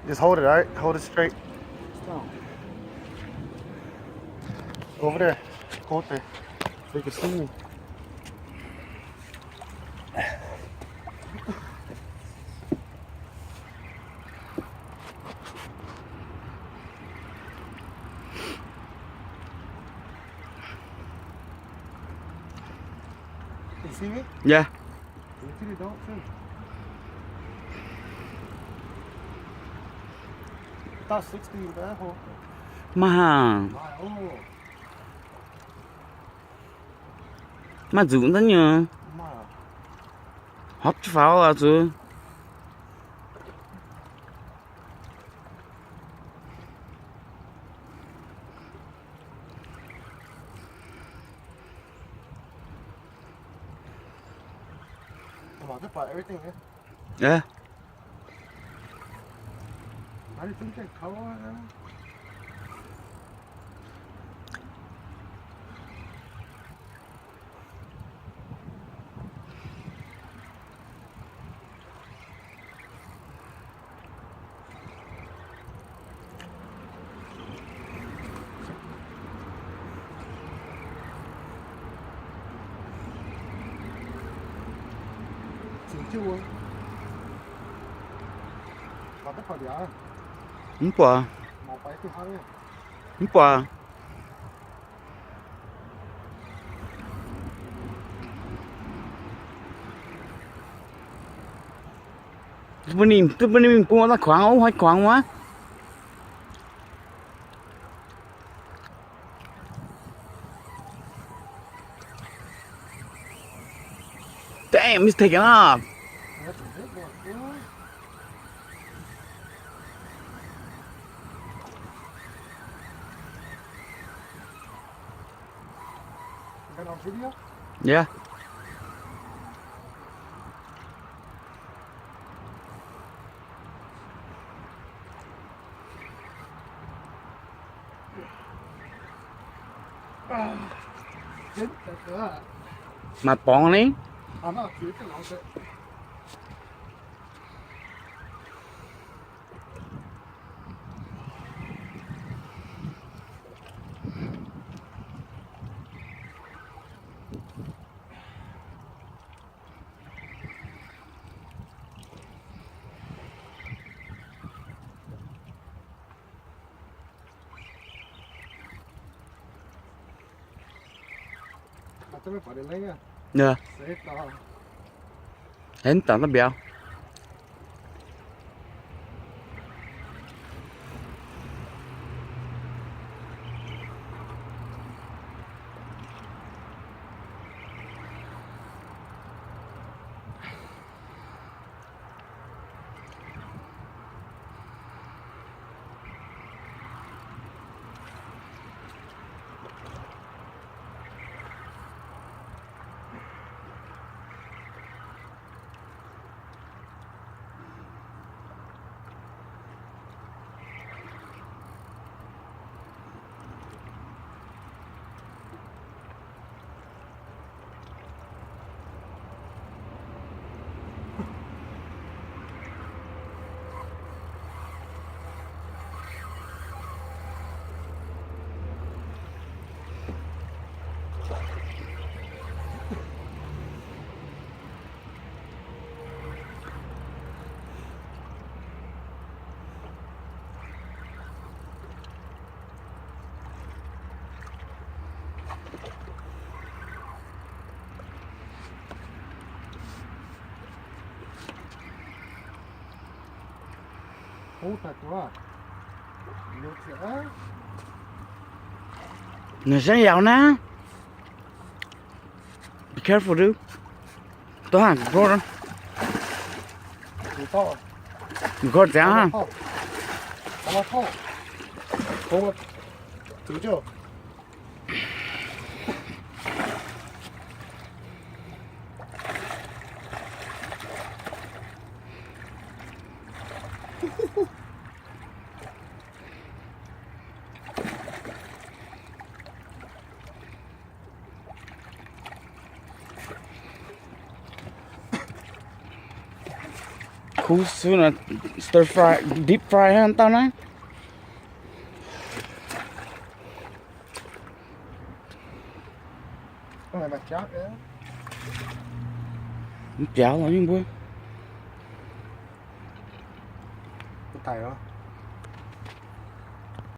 Just hold it, all right? Hold it straight. It's down. Over there. Go up there. So you can see me. You see me? Yeah. You see the dog too? About sixty in the hole. Maiv haaix. Maiv, oh. Maiv nzuqc daaih nyei. Maiv. Hopv jienv faaux aqv zuqc. Come on, just buy everything, yeah? Yeah. I didn't think they cover it, huh? Mv baac. Mv baac. Duqv mbuo ninh, duqv mbuo ninh mingh bung naaiv kuangx, ov, hnoi kuangx wuov. Damn, mistake enough. Yeah. Maaih borngz ni. Yaac, aengx dangx naaiv mbiauz. Naaiv se yaac naaiv. Be careful, dude. Tov haaix, record. Record ziangx hnangv. Kuv sui nor, stir fry, deep fry hnangv dauh naaiv. Mv biaux lorqc nyungc mbuo.